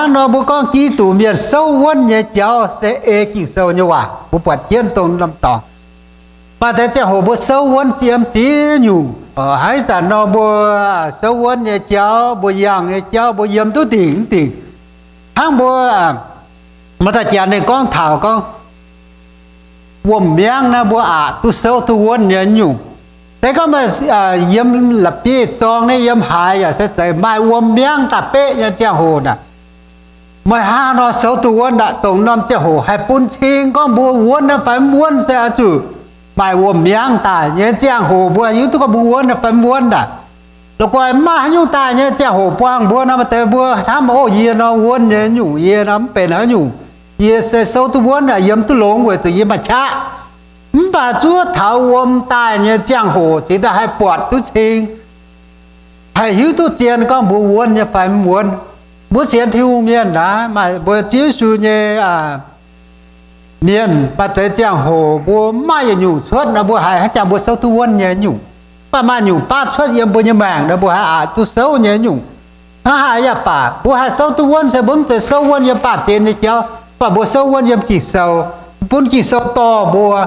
Hnangv nor mbuo gorngv Giduc mienh souv wuonv nyei jauv se ei Ging-Sou nyei waac. Mbuo buatc jienv dongh norm dorngx. Maaih deix ziangh hoc mbuo souv wuonv yiem ziex nyungc, haaix zanc nor mbuo souv wuonv nyei jauv, mbuo yangh nyei jauv, mbuo yiem duqv dingc mv dingc. Hnangv mbuo, maaih dauh janx ninh gorngv taux gorngv, wuom-miangv naaiv mbuo aqc duqv souv duqv wuonv nyei nyungc. Se gorngv meih yiem la'bieiv-zorng naaiv, yiem haaix yaac se zeiz maaih wuom-miangv daaih beqv nyei ziangh hoc naaic, meih hnangv haaix nor souv duqv wuonv aqv? Dongh norm ziangh hoc haih bun cing gorngv mbuo wuonv naaiv fai mv wuonv se oix zuqc maaih wuom-miangv daaih nyei ziangh hoc mbuo hiuv duqv gorngv mbuo wuonv naaiv fai mv wuonv naaic. La'guaih mv maaih haaix nyungc daaih nyei ziangh hoc buangh mbuo nor, maaih deix mbuo hnamv, o, yie nor wuonv nyei nyungc, yie nor mv benx haaix nyungc, yie se souv duqv wuonv, yie mv duqv longx weic zuqc yie maaih qaqv. Mv baac zuov taux wuom daaih nyei ziangh hoc cingx daaih haih buatc duqv cing, haih hiuv duqv zien gorngv mbuo wuonv nyei fai mv wuonv. Mbuo sienx Tin-Hungh mienh naaic, maaih mbuo Ziouv Yesu nyei mienh, maaih deix ziangh hoc mbuo mv maaih yietc nyungc cuotv nor, mbuo haiz haaix jangx mbuo souv duqv wuonv nyei nyungc. Mv baac maaih nyungc baav cuotv yiem mbuo nyei maengc nor, mbuo haih aqc duqv souv nyei nyungc. Hnangv haaix yaac baac, mbuo haih souv duqv wuonv se mbuo mv zeiz souv wuonv yiem baamh gen nyei jauv, mv baac mbuo souv wuonv yiem Ging-Sou, bun Ging-Sou dorh mbuo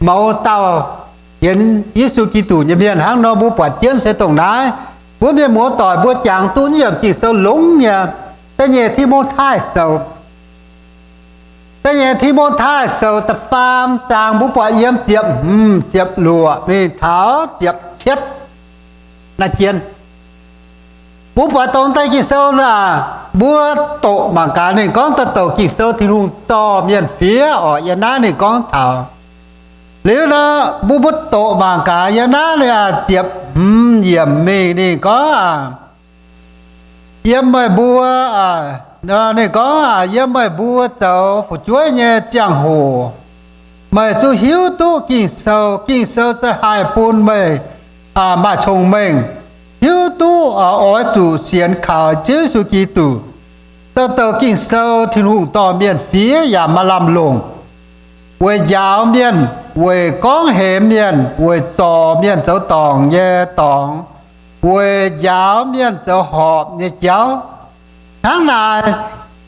mouz dauh sienx Yesu Giduc nyei mienh hnangv nor. Mbuo buatc jienv se dongh naaiv, mbuo mienh muoz-doic mbuo jangx duqv yiem Ging-Sou longx nyei. Da'nyeic Ti^mo^tai Sou, da'nyeic Ti^mo^tai Sou da'faam zaang mbuo buatc yiem ziepc hmz, ziepc luoqc mingh taux ziepc cietv naaiv jien. Mbuo buatc dongh deix Ging-Sou naaic, mbuo doqc mangc gaax ninh gorngv daaih douc Ging-Sou Tin-Hungh dorh mienh fiev oc. Yiem naaiv ninh gorngv taux, liuz nor, mbuo mbuo doqc mangc gaax yiem naaiv ziepc hmz yiemc mingh ninh gorngv, yiem meih mbuo, ninh gorngv, yiem meih mbuo zoux fu'jueiv nyei ziangh hoc, meih zuqc hiuv duqv Ging-Sou. Ging-Sou se haih bun meih maaih cong-mengh, hiuv duqv oix zuqc sienx kaux Ziouv Yesu Giduc. Douc douc Ging-Sou Tin-Hungh dorh mienh fiev yaac maaih lamh longc, weic njaaux mienh, weic gorngv hemx mienh, weic zorc mienh zoux dorngc nyei dorngx, weic njaaux mienh zoux horpc nyei jauv. Hnangv naaic,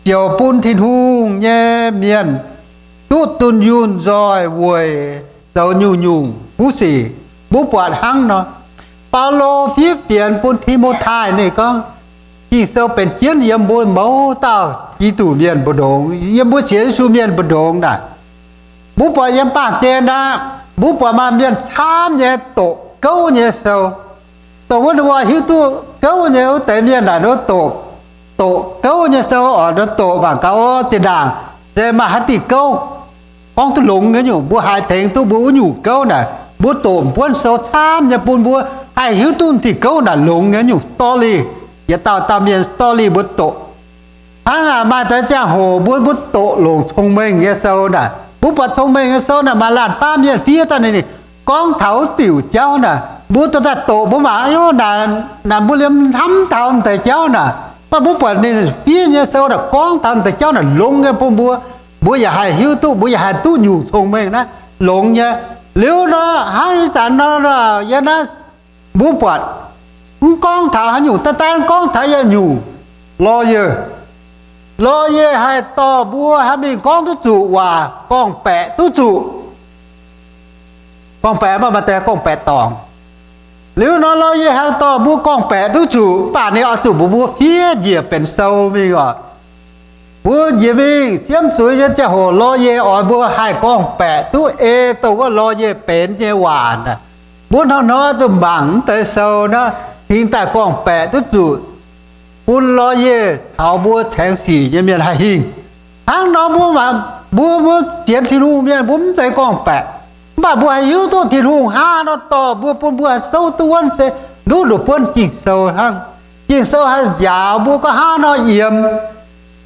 ziouc bun Tin-Hungh nyei mienh duqv dunh yunh nzoih weic zoux nyungc-nyungc kuv sic. Mbuo buatc hnangv nor, Baulo fiev fienx bun Ti^mo^tai ninh gorngv, Ging-Sou benx jienv yiem mbuo mouz dauh Giduc mienh mbu'ndongx, yiem mbuo sienx Yesu mienh mbu'ndongx naaic. Mbuo buatc yiem baamh gen aqv, mbuo buatc maaih mienh camv nyei doqc gouv nyei sou. Dongh wuov ninh mbuo hiuv duqv gouv nyei wuov deix mienh naaic, ninh mbuo doqc, doqc gouv nyei sou oc. Ninh doqc mangc gaax, o, zinh ndaangc se maaih haaix diuh gouv gorngv duqv longx nyei nyungc, mbuo haih tengx duqv mbuo wuov nyungc gouv naaic. Mbuo doqc buonv sou camv nyei bun mbuo haih hiuv duqv diuh gouv naaic longx nyei nyungc story. Yietc dauh dauh mienh story mbuo doqc. Hnangv naaic, maaih deix ziangh hoc mbuo, mbuo doqc longc cong-mengh nyei sou naaic. Mbuo buatc cong-mengh nyei sou naaic maaih laanh baav mienh fiev daaih ninh gorngv taux wuov diuc jauv naaic. Mbuo dorh daaih doqc mbuo mangc, ov, naaic mbuo liemh hnamv taux deix jauv naaic. Mv baac mbuo buatc ninh fiev nyei sou naaic gorngv taux deix jauv naaic longx nyei bun mbuo. Mbuo yaac haih hiuv duqv, mbuo yaac haih duqv nyungc cong-mengh naaiv longx nyei. Liuz nor, hnangv ih zanc nor, yiem naaiv mbuo buatc, mv gorngv taux haaix nyungc, daaih daaih gorngv taux yietc nyungc lawyer. Lawyer haih dorh mbuo haih mingh gorngv duqv zuqc waac, gorngv-baeqc duqv zuqc. Gorngv-baeqc maaih maaih deix gorngv-baeqc dorngc. Liuz nor, lawyer haih dorh mbuo gorngv-baeqc duqv zuqc, mv baac ninh oix zuqc mbuox mbuo fiev njiec benx sou mingh oc. Mbuo njiec mingh siemv zuiz nyei ziangh hoc, lawyer oix mbuo haih gorngv-baeqc duqv ei dongh wuov lawyer benx nyei waac naaic. Mbuo hnoi-hnoi zuqc mangc mv deix sou naaiv cingx daaih gorngv-baeqc duqv zuqc, bun lawyer caux mbuo caengx sic nyei mienh haih hingh. Hnangv nor mbuo, mbuo, mbuo sienx Tin-Hungh mienh mbuo mv zeiz gorngv-baeqc, mv baac mbuo haih hiuv duqv Tin-Hungh hnangv haaix nor dorh mbuo, bun mbuo haih souv duqv wuonv se nduqc nduqc buonv Ging-Sou hnangv. Ging-Sou haih njaaux mbuo gorngv hnangv haaix nor yiem, hnangv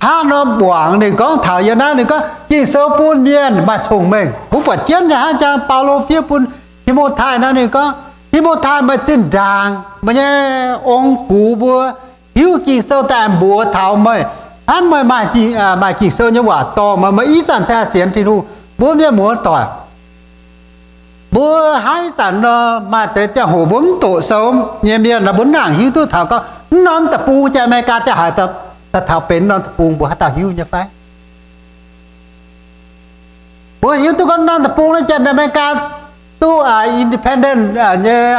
haaix nor muangx. Ninh gorngv taux yiem naaiv ninh gorngv Ging-Sou bun mienh maaih cong-mengh. Mbuo buatc jienv nyei hnangv jang Baulo fiev bun Ti^mo^tai nor ninh gorngv, Ti^mo^tai, meih zinh ndaangc meih nyei ong-gux mbuo hiuv Ging-Sou daaih mbuox taux meih, hnangv meih maaih Ging-Sou nyei waac dorh meih, meih ih zanc se sienx Tin-Hungh. Mbuo mienh muoz-doic, mbuo hnangv ih zanc nor maaih deix ziangh hoc mbuo mv doqc sou nyei mienh nor, mbuo mv nangc hiuv duqv taux gorngv mv norm deic-bung jaa, America jaa haaix dauh daaih taux benx norm deic-bung mbuo haaix dauh hiuv nyei fai? Mbuo hiuv duqv gorngv norm deic-bung naaiv Janx-America duqv independent nyei,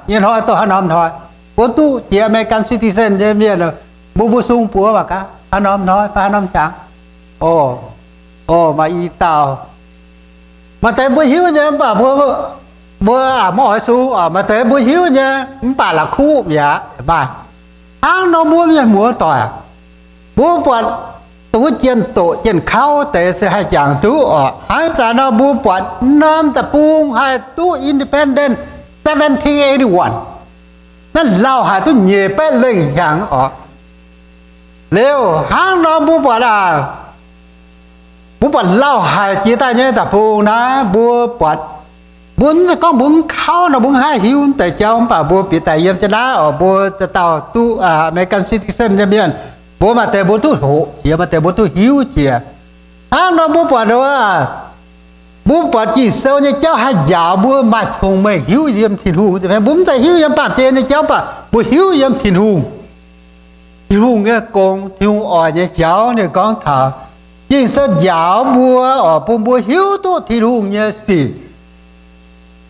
nyei hnoi, duqv haaix norm hnoi, mbuo duqv jiex American citizen nyei mienh, mbuo, mbuo sung buoz mangc gaax haaix norm hnoi fai haaix norm hnyangx. O, o, maaih i dauh, maaih deix mbuo hiuv nyei mv baac mbuo, mbuo maiv oix sung. Maaih deix mbuo hiuv nyei mv baac la'kuqv mi'aqv. Maaih hnangv nor mbuo mienh muoz-doic, mbuo buatc dongh wuov jien-doqc jien-kauv deix se haih jangx duqv oc. Hnangv ih zanc nor mbuo buatc norm deic-bung haih duqv independent seventeen eighty-one, naaiv lauh haic duqv nyeic baeqv lengh hnyangx oc. Liuz hnangv nor mbuo buatc aac, mbuo buatc lauh haic jiex daaih nyei deic-bung naaiv, mbuo buatc, mbuo mv zeiz gorngv mbuo mv kauv nor mbuo mv haih hiuv deix jauv, mv baac mbuo bieqc daaih yiem jienv naaiv oc, mbuo dauh dauh duqv American citizen nyei mienh, mbuo maaih deix mbuo duqv hoqc jiex, maaih deix mbuo duqv hiuv jiex. Hnangv nor mbuo buatc, mbuo buatc Ging-Sou nyei jauv haih njaaux mbuo maaih cong-mengh hiuv yiem Tin-Hungh. Mbuo mv zeiz hiuv yiem baamh gen nyei jauv, mv baac mbuo hiuv yiem Tin-Hungh, Tin-Hungh nyei gong, Tin-Hungh oix nyei jauv. Ninh gorngv taux Ging-Sou njaaux mbuo oc, bun mbuo hiuv duqv Tin-Hungh nyei sic.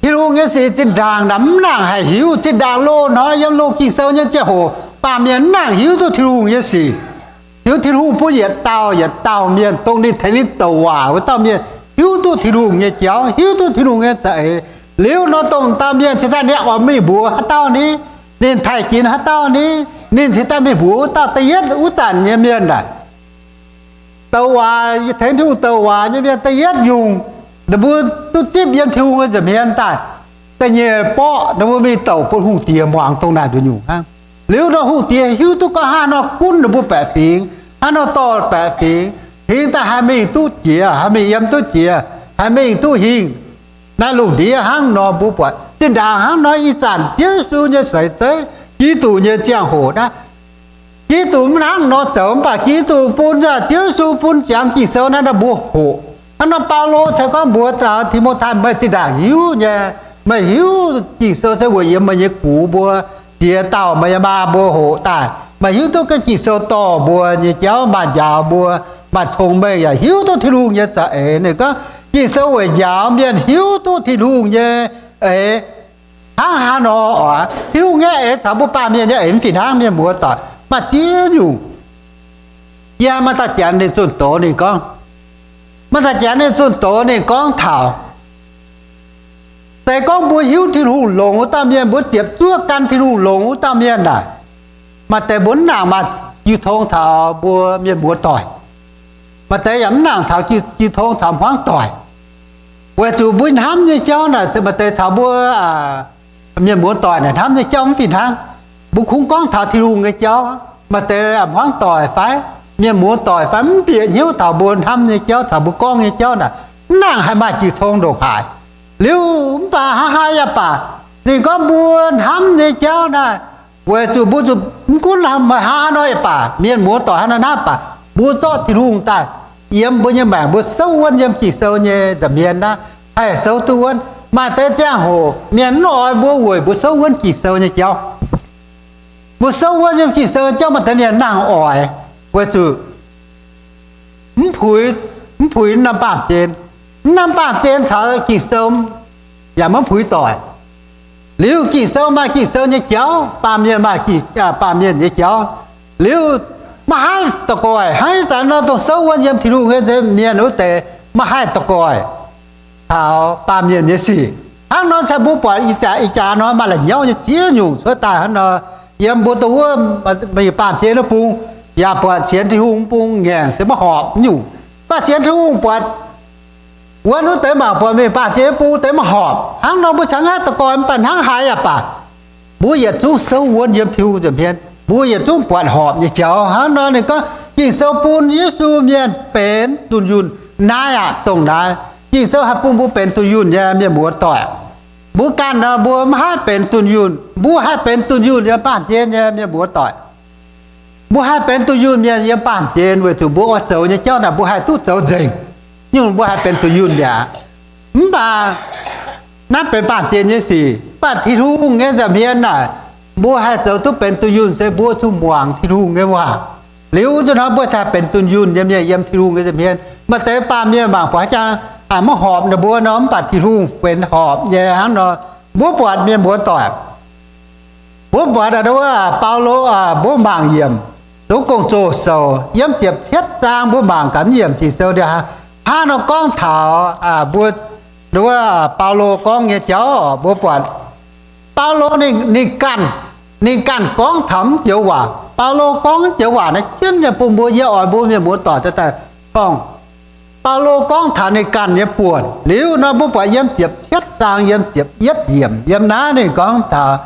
Tin-Hungh nyei sic zinh ndaangc naaic mv nangc haih hiuv. Zinh ndaangc loz-hnoi yiem loz Ging-Sou nyei ziangh hoc baamh mienh mv nangc hiuv duqv Tin-Hungh nyei sic. Liuz Tin-Hungh bun yietc dauh yietc dauh mienh dongh ninh tengx ninh douc waac wuov dauh mienh hiuv duqv Tin-Hungh nyei jauv, hiuv duqv Tin-Hungh nyei za'eix. Liuz nor dongh dauh mienh cingx daaih ninh oix mingh mbuox haaix dauh ni, ninh taaih ginx haaix dauh ni, ninh cingx daaih mingh mbuox wuov dauh da'yietv wuov zanc nyei mienh naaic. Douc waac, tengx Tin-Hungh douc waac nyei mienh da'yietv nyungc, ninh mbuo duqv zipv yiem Tin-Hungh nyei nza'hmien daaih. Da'nyeic borqv ninh mbuo mingh douc bun hungh diex muangx dongh naaic nduqc nyungc hnangv. Liuz nor hungh diex hiuv duqv gorngv hnangv nor gunv ninh mbuo baeqc fingx, hnangv nor dorh baeqc fingx, cingx daaih haih mingh duqv jiex, haih mingh yiem duqv jiex, haih mingh duqv hingh. Naaiv lungh ndiev hnangv nor mbuo buatc zinh ndaangc hnangv nor ih zanc Ziouv Yesu nyei seix zeiv, Giduc nyei ziangh hoc naaiv, Giduc mv hnangv nor zoux, mv baac Giduc bun, Ziouv Yesu bun ziangx Ging-Sou naaiv nor mbuo hoqc. Hnangv nor Baulo caux gorngv mbuox caux Ti^mo^tai, meih zinh ndaangc hiuv nyei, meih hiuv Ging-Sou se weic yiem meih nyei gux mbuo ziex dauh meih nyei maa mbuo hoqc daaih. Meih hiuv duqv gorngv Ging-Sou dorh mbuo nyei jauv, maaih njaaux mbuo, maaih cong-mengh, yaac hiuv duqv Tin-Hungh nyei za'eix. Ninh gorngv Ging-Sou weic njaaux mienh hiuv duqv Tin-Hungh nyei eix. Hnangv haaix nor oc? Tin-Hungh nyei eix caux mbuo baamh mienh nyei eix mv fih hnangv, mienh muoz-doic, maaih ziex nyungc. Yie maaih dauh Janx ninh zunh doz ninh gorngv, maaih dauh Janx ninh zunh doz ninh gorngv taux, se gorngv mbuo hiuv Tin-Hungh longx wuov dauh mienh, mbuo ziepc zuoqv gan Tin-Hungh longx wuov dauh mienh naaic, maaih deix mbuo mv nangc maaih jiu tong taux mbuo mienh muoz-doic. Maaih deix yaac mv nangc taux jiu, jiu tong taux hmuangv doic. Weic zuqc mbuo hnamv nyei jauv naaic maaih deix taux mbuo mienh muoz-doic naaic hnamv nyei jauv mv fih hnangv. Mbuo kungx gorngv taux Tin-Hungh nyei jauv. Maaih deix hmuangv doic fai mienh muoz-doic fai mv bieqc hnyouv taux mbuo hnamv nyei jauv, taux mbuo gorngv nyei jauv naaic, mv nangc haih maaih jiu tong ndongc haaix. Liuz mv baac hnangv haaix yaac baac, ninh gorngv mbuo hnamv nyei jauv naaic, weic zuqc mbuo zuqc mv gunv meih hnangv haaix nor yaac baac, mienh muoz-doic hnangv haaix nor baac, mbuo zorqv Tin-Hungh daaih yiem mbuo nyei maengc, mbuo souv wuonv yiem Ging-Sou nyei nza'hmien naaiv, haih souv duqv wuonv. Maaih deix ziangh hoc mienh mv oix mbuo weic mbuo souv wuonv Ging-Sou nyei jauv. Mbuo souv wuonv yiem Ging-Sou nyei jauv maaih deix mienh nangh oix, weic zuqc mv puix, mv puix norm baamh gen. Mv norm baamh gen caux Ging-Sou yaac maiv puix doic. Liuz Ging-Sou maaih Ging-Sou nyei jauv, baamh mienh maaih baamh mienh nyei jauv. Liuz maiv haih daux goih, hnangv ih zanc nor dongh souv wuonv yiem Tin-Hungh nyei mienh wuov deix maiv haih daux goih taux baamh mienh nyei sic. Hnangv nor se mbuo buatc ih jaax ih jaax nor maaih la'nyauv nyei ziex nyungc cuotv daaih hnangv nor. Yiem mbuo dongh wuov mingh baamh gen wuov bung, yaac buatc sienx Tin-Hungh bung ngaengc se maiv horpc nyungc. Mv baac sienx Tin-Hungh buatc wuonv wuov deix mangc buatc mingh baamh gen wuov bung deix maiv horpc. Hnangv nor mbuo cingx haih daux goih, mv baac hnangv haaix yaac baac, mbuo yietc zungv souv wuonv yiem Tin-Hungh nza'hmien, mbuo yietc zungv buatc horpc nyei jauv. Hnangv nor ninh gorngv Ging-Sou bun Yesu mienh benx dunh yunh naaiv aqv, dongh naaiv. Ging-Sou haih bun mbuo benx dunh yunh nyei, mienh muoz-doic. Mbuo ganh nor mbuo maiv haih benx dunh yunh, mbuo haih benx dunh yunh yiem baamh gen nyei, mienh muoz-doic. Mbuo haih benx dunh yunh mienh yiem baamh gen weic zuqc mbuo oix zoux nyei jauv naaic mbuo haih duqv zoux nzengc, nyungc mbuo haih benx dunh yunh mi'aqv. Mv baac naaiv benx baamh gen nyei sic. Mv baac Tin-Hungh nyei nza'hmien naaic, mbuo haih zoux duqv benx dunh yunh se mbuo zuqc muangx Tin-Hungh nyei waac. Liuz nzunc hnoi mbuo haih benx dunh yunh nyei mienh yiem Tin-Hungh nyei nza'hmien. Maaih deix baamh mienh mangc buatc haaix jangx maiv horpc ninh mbuo nor, mv baac Tin-Hungh benx horpc nyei hnangv nor. Mbuo buatc mienh muoz-doic, mbuo buatc wuov Baulo, mbuo mangc yiemc Longx Gong-Zoh sou yiem ziepc cietv zaang, mbuo mangc gaax yiemc Ging-Sou ndie hnangv nor gorngv taux mbuo, wuov Baulo gorngv nyei jauv. Mbuo buatc Baulo ninh, ninh ganh, ninh ganh gorngv taux mv joux waac. Baulo gorngv mv joux waac naaiv jienv nyei bun mbuo, yie oix mbuo mienh muoz-doic daaih, daaih gorngv. Baulo gorngv taux ninh ganh nyei buonc. Liuz nor mbuo buatc yiem ziepc cietv zaang yiem ziepc yietv yiemc yiem naaiv ninh gorngv taux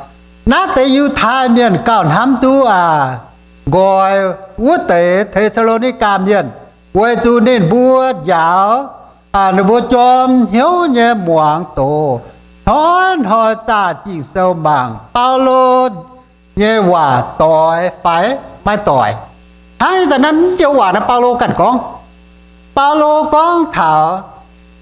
naaiv deix Yiutai Mienh gauh hnamv duqv nqoi wuov deix Te^saa^lo^ni^gaa Mienh, weic zuqc ninh mbuo njaaux ninh mbuo jorm hnyouv nyei muangx doz, hnoi-hnoi zaah Ging-Sou mangc Baulo nyei waac doix fai maiv doix. Hnangv ih zanc naaiv mv joux waac naaiv Baulo ganh gorngv. Baulo gorngv taux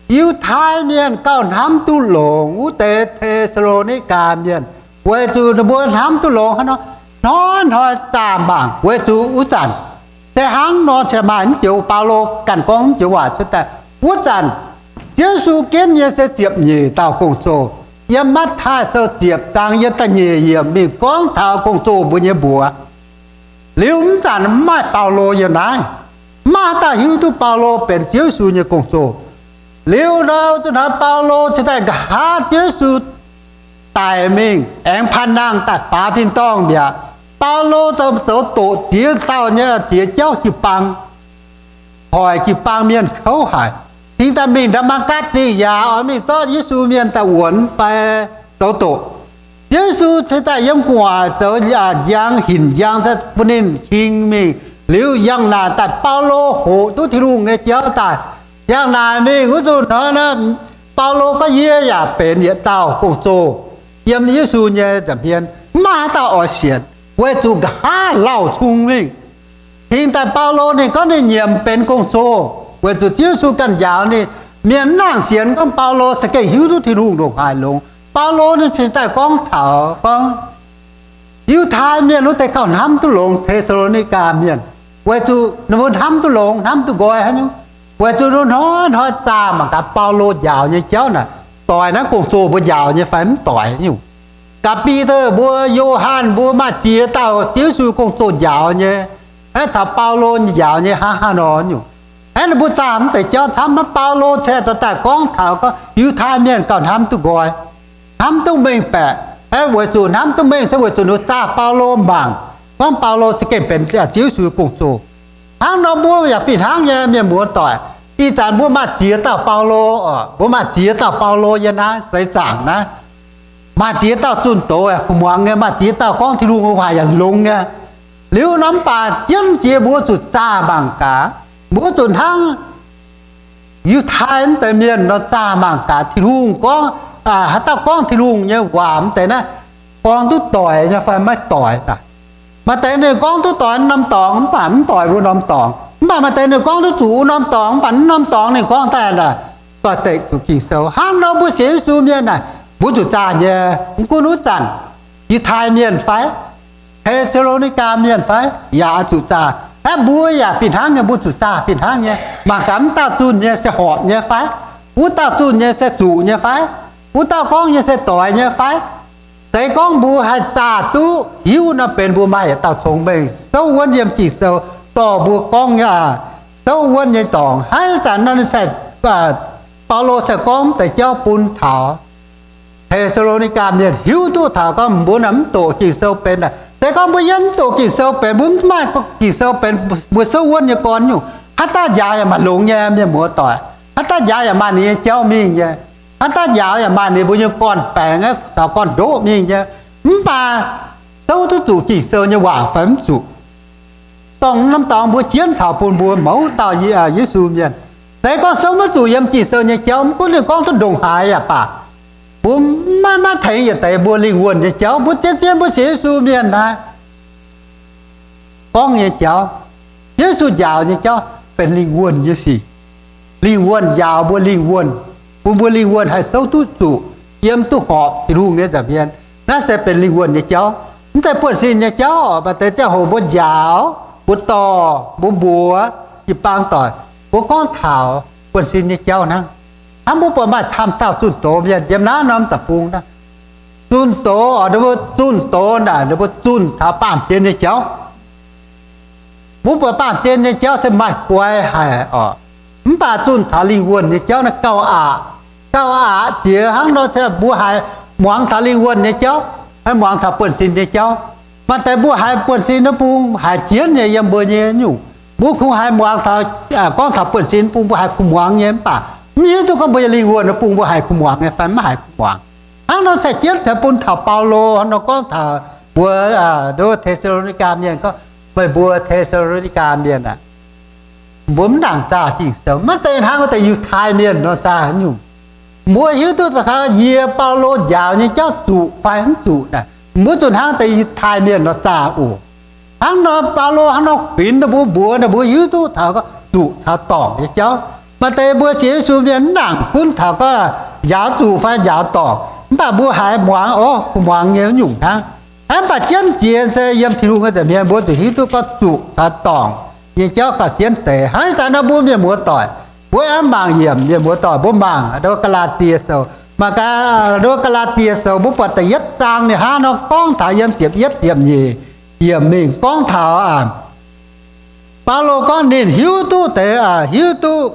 Yiutai Mienh gauh hnamv duqv longx wuov deix Te^saa^lo^ni^gaa Mienh, weic zuqc ninh mbuo hnamv duqv longx hnangv nor, hnoi-hnoi zaah mangc. Weic zuqc wuov zanc se hnangv nor, se maaih mv joux, Baulo ganh gorngv mv joux waac cuotv daaih. Wuov zanc Ziouv Yesu ginv nyei se ziepc nyeic dauh gong-zoh. Yiem Matv^taai Sou ziepc zaang yiem da'nyeic yiemc ninh gorngv taux gong-zoh mbuo nyei mbuox. Liuz mv zanc mv maaih Baulo yiem naaiv. Mv maaih haaix dauh hiuv duqv Baulo benx Ziouv Yesu nyei gong-zoh. Liuz nor, zuqc hnoi Baulo cingx daaih nqa'haav Ziouv Yesu daic mingh, aengx paan nangh daaih faaux tin-dorngh mi'aqv. Baulo zoux, zoux doqc ziex dauh nyei ziex jauv jiu-baang, hoic jiu-baang mienh kouv haic, cingx daaih mingh Ndaa^matv^gatc Zingh Yaac oix mingh zorqv Yesu mienh daaih wuonx fai zoux doqc. Ziouv Yesu cingx daaih yiem gu'nguaaic zoux njang hinc njang bun ninh king mingh. Liuz yangh naaic daaih Baulo hoqc duqv Tin-Hungh nyei jauv daaih. Yangh naaic mingh wuov zuqc hnoi naaiv, Baulo gorngv, yie yaac benx yietc dauh gong-zoh yiem Yesu nyei nza'hmien. Mv maaih haaix dauh oix sienx, weic zuqc nqa'haav lauh cung mingh. Cingx daaih Baulo ninh gorngv ninh nyiemc benx gong-zoh, weic zuqc Ziouv Yesu ganh njaaux ninh. Mienh mv nangc sienx gorngv Baulo za'gengh hiuv duqv Tin-Hungh ndongc haaix longx. Baulo ninh cingx daaih gorngv taux gorngv Yiutai Mienh wuov deix gauh hnamv duqv longx Te^saa^lo^ni^gaa Mienh, weic zuqc ninh mbuo hnamv duqv longx, hnamv duqv nqoi haaix nyungc, weic zuqc ninh hnoi-hnoi zaah mangc gaax Baulo njaaux nyei jauv naaic, doix naaiv gong-zoh mbuo njaaux nyei fai mv doix nyungc. Ga'Bide mbuo, Yo^han mbuo maaih ziex dauh Ziouv Yesu gong-zoh njaaux nyei, aeqv, caux Baulo njaaux nyei hnangv haaix nor nyungc. Aeqv, ninh mbuo zaah mv deix jauv camv, mv Baulo cingx daaih gorngv taux gorngv Yiutai Mienh gauh hnamv duqv nqoi, hnamv duqv mengh baeqc. Aeqv, weic zuqc hnamv duqv mengh se weic zuqc ninh zaah Baulo mangc, gorngv Baulo za'gengh benx Ziouv Yesu gong-zoh. Hnangv nor mbuo yaac fih hnangv nyei, mienh muoz-doic. Ih zanc mbuo maaih ziex dauh Baulo oc, mbuo maaih ziex dauh Baulo yiem naaiv seix zaangc naaiv. Maaih ziex dauh zunh doz yaac kuh muangx nyei, maaih ziex dauh gorngv Tin-Hungh nyei waac yaac longx nyei. Liuz nor mv baac jienv jiex mbuo zuqc zaah mangc gaax, mbuo zuqc hnangv Yiutai mv deix mienh nor zaah mangc gaax Tin-Hungh gorngv, haaix dauh gorngv Tin-Hungh nyei waac mv deix naaiv, gorngv duqv doic nyei fai maiv doic. Maaih deix ninh gorngv duqv doic norm dorngx mv baac mv doic wuov norm dorngx, mv baac maaih deix ninh gorngv duqv zuqc wuov norm dorngx mv baac wuov norm dorngx ninh gorngv daaih doix-dekc zuqc Ging-Sou. Hnangv nor mbuo sienx Yesu mienh naaic, mbuo zuqc zaah nyei. Mv gunv wuov zanc Yiutai mienh fai, Te^saa^lo^ni^gaa mienh fai, yaac zuqc zaah. Aeqv, mbuo yaac fih hnangv nyei, mbuo zuqc zaah fih hnangv nyei. Mangc gaax mv dauh zunh nyei se horpc nyei fai, wuov dauh zunh nyei se zuqc nyei fai, wuov dauh gorngv nyei se doix nyei fai. Deix gorngv mbuo haih zaah duqv hiuv nor benx mbuo maaih yietc dauh congx mengh souv wuonv yiem Ging-Sou dorh mbuo gorngv nyei, souv wuonv nyei dorngx. Hnangv ih zanc nor, Baulo cingx gorngv deix jauv bun taux Te^saa^lo^ni^gaa mienh hiuv duqv taux gorngv mbuo naaic mv doqc Ging-Sou benx naaic. Se gorngv mbuo yiem mv doqc Ging-Sou benx, mbuo mv maaih Ging-Sou benx mbuo souv wuonv nyei gorn nyungc, haaix dauh njaaux yaac maaih longx nyei, mienh muoz-doic. Haaix dauh njaaux yaac maaih ninh nyei jauv mingh nyei. Haaix dauh njaaux yaac maaih ninh mbuo nyei gorn-baengx, taux gorn-ndoqv mingh nyei. Mv baac souv duqv zuqc Ging-Sou nyei waac fai mv zuqc, dongh norm dorngx mbuo jienv taux bun mbuo mouz dauh Yesu mienh. Se gorngv souv maiv zuqc yiem Ging-Sou nyei jauv, mv gunv ninh gorngv duqv ndongc haaix yaac baac, mbuo maiv, maiv tengx yietc deix mbuo lingh wuonh nyei jauv. Mbuo zien-zien mbuo sienx Yesu mienh naaiv gorngv nyei jauv, Yesu njaaux nyei jauv benx lingh wuonh nyei sic. Lingh wuonh njaaux mbuo lingh wuonh, bun mbuo lingh wuonh haih souv duqv zuqc, yiem duqv horpc Tin-Hungh nyei nza'hmien. Naaiv se benx lingh wuonh nyei jauv. Mv zeiz buonv-sin nyei jauv oc. Maaih deix ziangh hoc mbuo njaaux, mbuo dorh, mbuo mbuox jiu-baang doic, mbuo gorngv taux buonv-sin nyei jauv hnangv. Hnangv mbuo buatc maaih camv dauh zunh doz mienh yiem naaiv norm deic-bung naaiv. Zunh doz oc, ninh mbuo zunh doz naaic ninh mbuo zunh taux baamh gen nyei jauv. Mbuo buatc baamh gen nyei jauv se maaih guai haic oc, mv baac zunh taux lingh wuonh nyei jauv naaiv gauh aqc. Gauh aqc jiex hnangv nor se mbuo haiz muangx taux lingh wuonh nyei jauv, haiz muangx taux buonv-sin nyei jauv. Maaih deix mbuo haiz buonv-sin wuov bung haiz jienv nyei yiem mbuo nyei nyungc. Mbuo kungx haiz muangx taux, gorngv taux buonv-sin bung mbuo haiz kuh muangx nyei, mv baac mv hiuv duqv gorngv mbuo nyei lingh wuonh wuov bung mbuo haiz kuh muangx nyei fai mv haiz kuh muangx. Hnangv nor cai jienv taux bun taux Baulo hnangv nor gorngv taux mbuox Te^saa^lo^ni^gaa mienh gorngv, meih mbuo Te^saa^lo^ni^gaa mienh aah, mbuo mv nangc zaah Ging-Sou. Maiv zeiz hnangv wuov deix Yiutai mienh nor zaah nyungc. Mbuo hiuv duqv da'faanh yie Baulo njaaux nyei jauv zuqc fai mv zuqc naaic, mbuo zuqc hnangv deix Yiutai mienh nor zaah oc. Hnangv nor Baulo hnangv nor kuinx ninh mbuo mbuox ninh mbuo hiuv duqv taux gorngv zuqc taux dorngc nyei jauv. Maaih deix mbuo sienx Yesu mienh mv nangc gunv taux gorngv njaaux zuqc fai njaaux dorngc, mv baac mbuo haiz muangx, o, kuh muangx nyei nyungc hnangv. Hnangv mv baac jienv jiex se yiem Tin-Hungh nyei nza'hmien mbuo zuqc hiuv duqv gorngv zuqc taux dorngc nyei jauv gauh jienv deix. Hnangv ih zanc nor mbuo mienh muoz-doic, mbuo aengx mangc yiemc, mienh muoz-doic mbuo mangc ndo Gaa^laa^die Sou. Mangc gaax ndo Gaa^laa^die Sou mbuo buatc da'yietv zaang ninh hnangv nor gorngv taux yiem ziepc yietv ziepc nyeic yiemc mingh gorngv taux, Baulo gorngv ninh hiuv duqv deix, hiuv duqv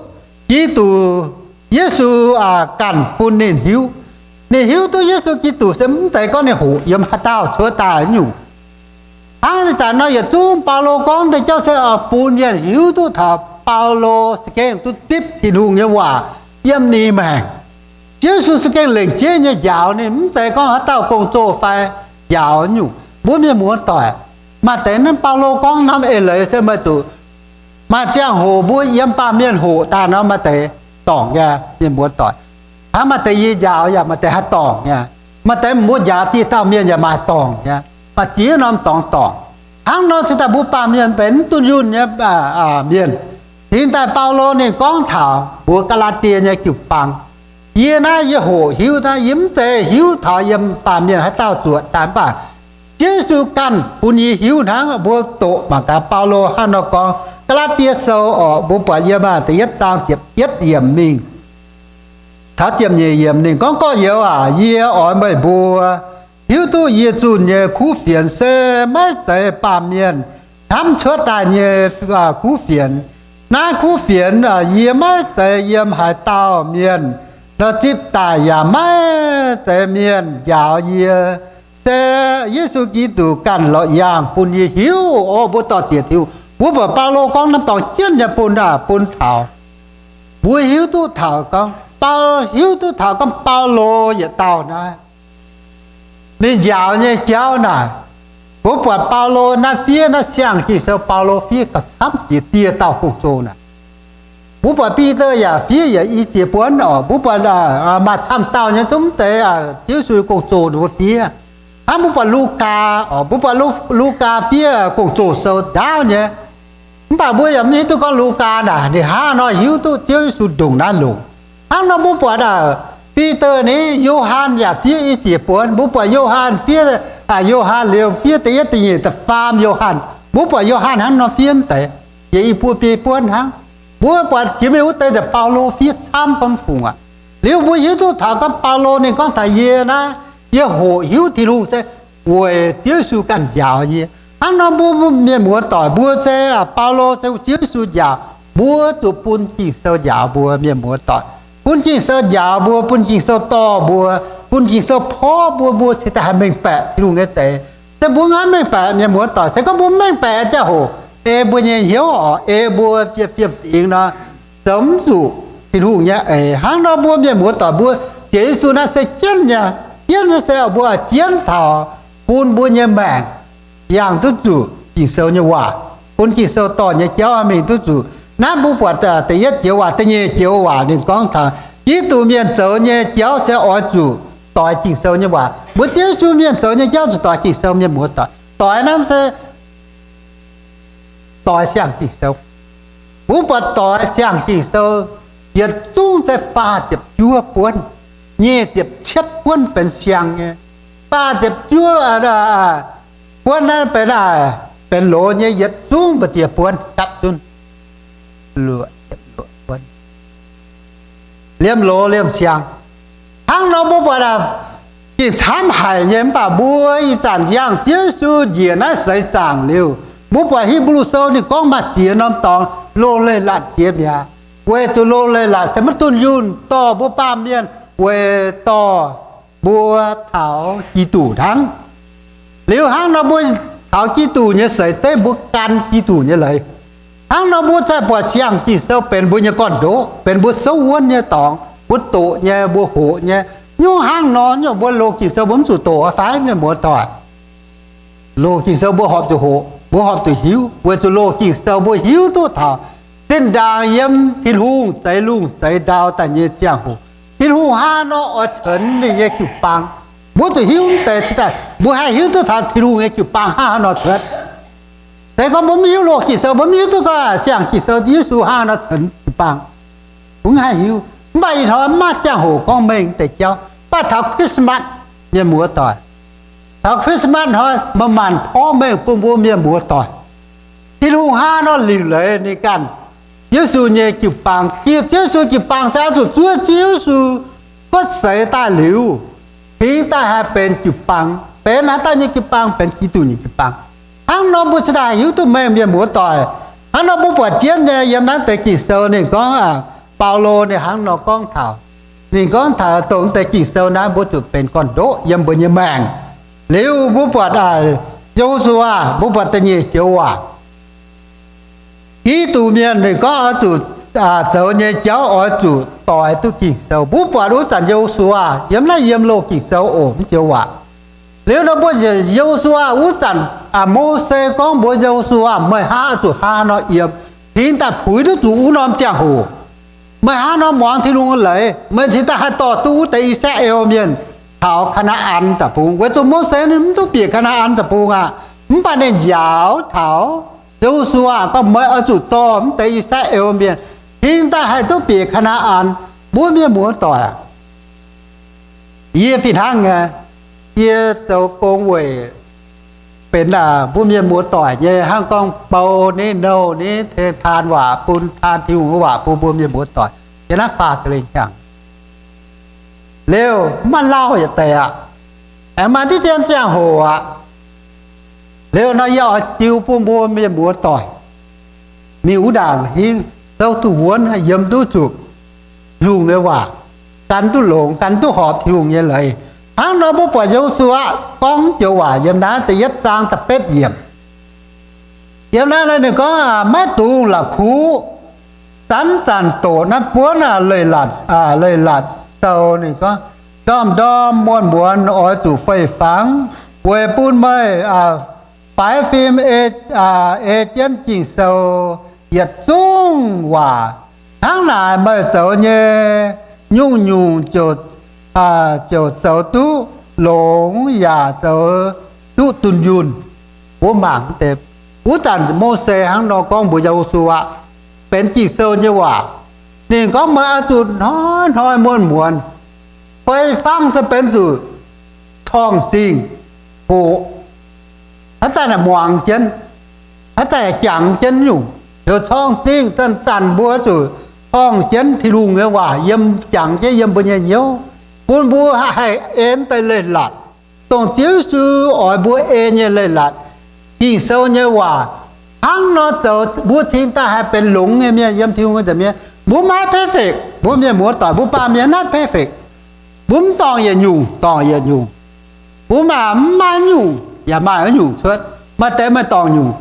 Giduc Yesu ganh bun ninh hiuv. Ninh hiuv duqv Yesu Giduc se mv zeiz gorngv ninh hoqc yiem haaix dauh cuotv daaih nyungc. Hnangv ih zanc nor yietc zungv Baulo gorngv deix jauv se bun mienh hiuv duqv taux Baulo za'gengh duqv zipv Tin-Hungh nyei waac yiem ninh maengc. Ziouv Yesu za'gengh lengc jeiv nyei njaaux ninh, mv zeiz gorngv haaix dauh gong-zoh fai njaaux nyungc. Mbuo mienh muoz-doic, maaih deix naaiv Baulo gorngv norm eix leiz se meih zuqc maaih ziangh hoc mbuo yiem baamh mienh hoqc daaih nor maaih deix dorngc nyei, mienh muoz-doic. Hnangv maaih deix yie njaaux yaac maaih deix haih dorngc nyei. Maaih deix mbuo njaaux dieh dauh mienh yaac maaih dorngc nyei, maaih ziex norm dorngx dorngc. Hnangv nor cingx daaih mbuo baamh mienh benx mv dunh yunh nyei mienh. Cingx daaih Baulo ninh gorngv taux mbuox Gaa^laa^die nyei jiu-baang, yie naaiv yie hoqc hiuv naaiv, yie mv zeiz hiuv taux yiem baamh mienh haaix dauh zuotc daaih, mv baac Ziouv Yesu ganh bun yie hiuv hnangv. Mbuo doqc mangc gaax Baulo hnangv nor gorngv. Gaa^laa^die Sou orqc, mbuo buatc yiem da'yietv zaang ziepc yietv yiemc mingh taux ziepc nyeic yiemc ninh gorngv, Gorx-youz aac, yie oix meih mbuo hiuv duqv yie zunh nyei kuv fienx se maiv zeiz baamh mienh hnamv cuotv daaih nyei kuv fienx. Naaiv kuv fienx yie maiv zeiz yiem haaix dauh mienh nor zipv daaih, yaac maiv zeiz mienh njaaux yie. Se Yesu Giduc ganh lorz yaangh bun yie hiuv. O, mbuo dorh ziec Tin-Hungh, mbuo buatc Baulo gorngv norm dorngx jienv nyei bun, bun taux mbuo hiuv duqv taux gorngv Bau, hiuv duqv taux gorngv Baulo yietc dauh naaiv, ninh njaaux nyei jauv naaic, mbuo buatc Baulo naaiv fiev naaiv siang Ging-Sou, Baulo fiev gauh camv jiex dieh dauh gong-zoh naaic. Mbuo buatc Bide yaac fiev yaac i jiex buonv orqc. Mbuo buatc maaih camv dauh nyei zungv deix Ziouv Yesu gong-zoh ninh mbuo fiev. Hnangv mbuo buatc Lugaa orqc, mbuo buatc Lugaa fiev gong-zoh sou ndaauv nyei. Mv baac mbuo yaac mv hiuv duqv gorngv Lugaa naaic ninh hnangv nor hiuv duqv Ziouv Yesu ndongc naaiv longc. Hnangv nor mbuo buatc Bide ni, Yo^han yaac fiev i jiex buonv. Mbuo buatc Yo^han fiev, Yo^han liuz fiev da'yietv, da'nyeic, da'faam Yo^han. Mbuo buatc Yo^han hnangv nor fiev deix, yaac i buo biei buonv hnangv. Mbuo buatc jiex mingh wuov deix nzengc Baulo fiev camv gorngv fungc aqv. Liuz mbuo hiuv duqv taux gorngv Baulo ninh gorngv taux yie naaiv, yie hoqc hiuv Tin-Hungh se weic Ziouv Yesu ganh njaaux yie. Hnangv nor mbuo mienh muoz-doic mbuo se, Baulo se Ziouv Yesu njaaux, mbuo zuqc bun Ging-Sou njaaux mbuo mienh muoz-doic. Bun Ging-Sou njaaux mbuo, bun Ging-Sou dorh mbuo, bun Ging-Sou porv mbuo, mbuo cingx daaih haih mengh baeqc Tin-Hungh nyei za'eix. Se mbuo maiv mengh baeqc mienh muoz-doic, se gorngv mbuo mengh baeqc ziangh hoc ei mbuo nyei hnyouv orqc, ei mbuo fiem-fingx nor, zoux mv zuqc Tin-Hungh nyei eix. Hnangv nor mbuo mienh muoz-doic mbuo sienx Yesu naaiv se jienv nyei, jienv naaiv se mbuo jienv taux bun mbuo nyei maengc yangh duqv zuqc Ging-Sou nyei waac, bun Ging-Sou dorh nyei jauv mingh duqv zuqc. Naaiv mbuo buatc da'yietv joux waac, da'nyeic joux waac ninh gorngv taux Giduc mienh zoux nyei jauv se oix zuqc doix Ging-Sou nyei waac. Mbuo Ziouv Yesu mienh zoux nyei jauv zuqc doix Ging-Sou, mienh muoz-doic. Doix naaiv se doix siang-Ging-Sou. Mbuo buatc doix siang-Ging-Sou yietc zungv se faah ziepc juov buonv, nyic ziepc cietv buonv benx siang nyei. Faah ziepc juov buonv naaiv benx, benx loz nyei yietc zungv mbu'ziex buonv gapv zunv. Liemh loz liemh siang. Hnangv nor mbuo buatc gengh camv haic nyei, mv baac mbuo ih zanc yangh Ziouv Yesu njiec naaiv seix zaangc liuz, mbuo buatc Hipv^lu Sou ninh gorngv maaih ziex norm dorngx loz-leiz-latc jiex mi'aqv. Weic zuqc loz-leiz-latc se maiv dunh yunh dorh mbuo baamh mienh, weic dorh mbuo taux Giduc hnangv. Liuz hnangv nor mbuo taux Giduc nyei seix zeiv mbuo gan Giduc nyei leiz. Hnangv nor mbuo zaih buatc siang Ging-Sou benx mbuo nyei gorn-ndoqv, benx mbuo souv wuonv nyei dorngx, mbuo doqc nyei, mbuo hoqc nyei. Nyungc hnangv nor nyungc mbuo loz Ging-Sou mbuo mv zuqc doqc fai, mienh muoz-doic? Loz Ging-Sou mbuo horpc zuqc hoqc, mbuo horpc zuqc hiuv, weic zuqc loz Ging-Sou mbuo hiuv duqv taux zinh ndaangc yiem Tin-Hungh zeix lungh zeix ndau daaih nyei ziangh hoc, Tin-Hungh hnangv haaix nor oix cenx ninh nyei jiu-baang. Mbuo zuqc hiuv mv deix daaih, mbuo haih hiuv duqv taux Tin-Hungh nyei jiu-baang hnangv haaix nor cuotv. Se gorngv mbuo mv hiuv loz Ging-Sou, mbuo mv hiuv duqv gorngv siang Ging-Sou Yesu hnangv haaix nor cenx jiu-baang, mbuo mv haih hiuv. Mv baac ih hnoi mv maaih ziangh hoc gorngv mengh deix jauv. Mv baac taux Christmas, mienh muoz-doic, taux Christmas hnoi maaih maanc porv mengh bun mbuo mienh muoz-doic. Tin-Hungh hnangv haaix nor liuc leiz ninh ganh Yesu nyei jiu-baang. Ziouv Yesu jiu-baang se oix zuqc zuov Ziouv Yesu cuotv seix daaih liuz, cingx daaih haih benx jiu-baang, benx haaix dauh nyei jiu-baang? Benx Giduc nyei jiu-baang. Hnangv nor mbuo cingx daaih haih hiuv duqv mengh, mienh muoz-doic. Hnangv nor mbuo buatc jienv nyei yiem naaiv deix Ging-Sou ninh gorngv, Baulo ninh hnangv nor gorngv taux, ninh gorngv taux dongh deix Ging-Sou naaiv mbuo zuqc benx gorn-ndoqv yiem mbuo nyei maengc. Liuz mbuo buatc Ye^ho^su^waa, mbuo buatc da'nyeic joux waac, Giduc mienh ninh gorngv oix zuqc zoux nyei jauv oix zuqc doix duqv Ging-Sou. Mbuo buatc wuov zanc Ye^ho^su^waa yiem naaiv yiem loz Ging-Sou oc, mv joux waac. Liuz nor mbuo Ye^ho^su^waa wuov zanc, Mose gorngv mbuox Ye^ho^su^waa, meih hnangv oix zuqc hnangv haaix nor yiem, cingx daaih puix duqv zuqc wuov norm ziangh hoc. Meih hnangv haaix nor muangx Tin-Hungh nyei leiz, meih cingx daaih haih dorh duqv wuov deix I^saa^laa^en mienh taux Kaa^naa^an Deic-Bung. Weic zuqc Mose ninh mv duqv bieqc Kaa^naa^an Deic-Bung aqv. Mv baac ninh njaaux taux Ye^ho^su^waa gorngv, meih oix zuqc dorh wuov deix I^saa^laa^en mienh cingx daaih haih duqv bieqc Kaa^naa^an. Mbuo mienh muoz-doic, yie fih hnangv nyei, yie zoux gong weic benx mbuo mienh muoz-doic nyei hnangv gorngv bou ni nouh ni teng taan waac bun, taan Tin-Hungh waac bun mbuo mienh muoz-doic yiem naaiv faah deix lengh hnyangx. Liuz mv maaih lauh yietc deix aqv. Aengx maaih diqv dien ziangh hoc aqv. Liuz nor yie oix jiu bun mbuo mienh muoz-doic mingh wuov ndaangc hingv souv duqv wuonv, yiem duqv zuqc Tin-Hungh nyei waac, gan duqv longx, gan duqv horpc Tin-Hungh nyei leiz. Hnangv nor mbuo buatc Ye^ho^su^waa gorngv joux waac yiem naaiv da'yietv zaang da'betv yiemc. Yiem naaiv ninh gorngv, maiv dungx la'kuqv zanc-zanc doqc naaiv buonv leiz-latc, leiz-latc sou. Ninh gorngv, ndorm-ndorm muonz-muonz oix zuqc fei-fangx weic bun meih faix fim ei jienv Ging-Sou yietc zungv waac. Hnangv naaic meih zoux nyei nyungc-nyungc ziouc zoux duqv longx yaac zoux duqv dunh yunh. Mbuo mangc deix, wuov zanc Mose hnangv nor gorngv mbuox Ye^ho^su^waa, benx Ging-Sou nyei waac. Ninh gorngv meih oix zuqc hnoi-hnoi muonz-muonz fei-fangx se benx zuqc corng-zingh hoqc, haaix zanc muangx jienv, haaix zanc jangx jienv nyungc. Liuz corng-zingh zanc-zanc mbuo zuqc corng jienv Tin-Hungh nyei waac yiem, jangx jienv yiem mbuo nyei hnyouv, bun mbuo haih en deix leiz-latc, dongh Ziouv Yesu oix mbuo en nyei leiz-latc, Ging-Sou nyei waac. Hnangv nor zoux mbuo cingx daaih haih benx longx nyei mienh yiem Tin-Hungh nyei nza'hmien. Mbuo maiv perfect, mbuo mienh muoz-doic mbuo baamh mienh maiv perfect. Mbuo mv dorngc yietc nyungc, dorngc yietc nyungc. Mbuo maaih mv maaih nyungc yaac maaih nyungc cuotv. Maaih deix meih dorngc nyungc,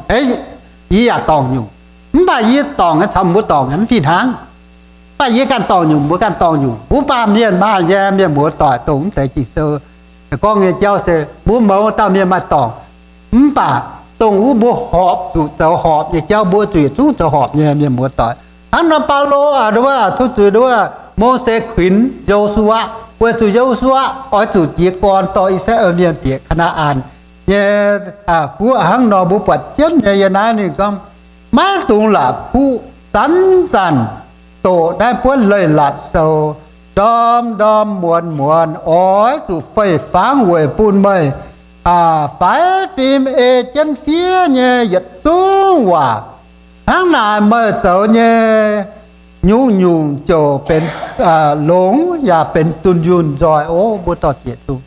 yie yaac dorngc nyungc. Mv baac yie dorngc nyei caux mbuo dorngc nyei mv fih hnangv. Mv baac yie ganh dorngc nyungc, mbuo ganh dorngc nyungc. Mbuo baamh mienh maaih nyei mienh muoz-doic dongh mv deix Ging-Sou gorngv nyei jauv se mbuo mouz dauh mienh maaih dorngc. Mv baac dongh wuov mbuo horpc zuqc zoux horpc nyei jauv, mbuo zuqc yietc zungv zoux horpc nyei mienh muoz-doic. Hnangv nor Baulo, aa, nduov, aa, tov zuiz nduov, Mose kuinx Yo^su^waa, weic zuqc Yo^su^waa oix zuqc jiez gorn dorh I^saa^laa^en Mienh bieqc Kaa^naa^an nyei guoqv. Hnangv nor mbuo buatc jienv nyei yiem naaiv ninh gorngv, maiv dungx la'kuqv zanc-zanc doqc naaiv buonv leiz-latc sou, ndorm-ndorm muonz-muonz oix zuqc fei-fangx weic bun meih faix fim ei jienv fiev nyei yietc zungv waac. Hnangv naaic meih zoux nyei nyungc-nyungc ziouc benx longx yaac benx dunh yunh nzoih. O mbuo dorh zieqc zungv,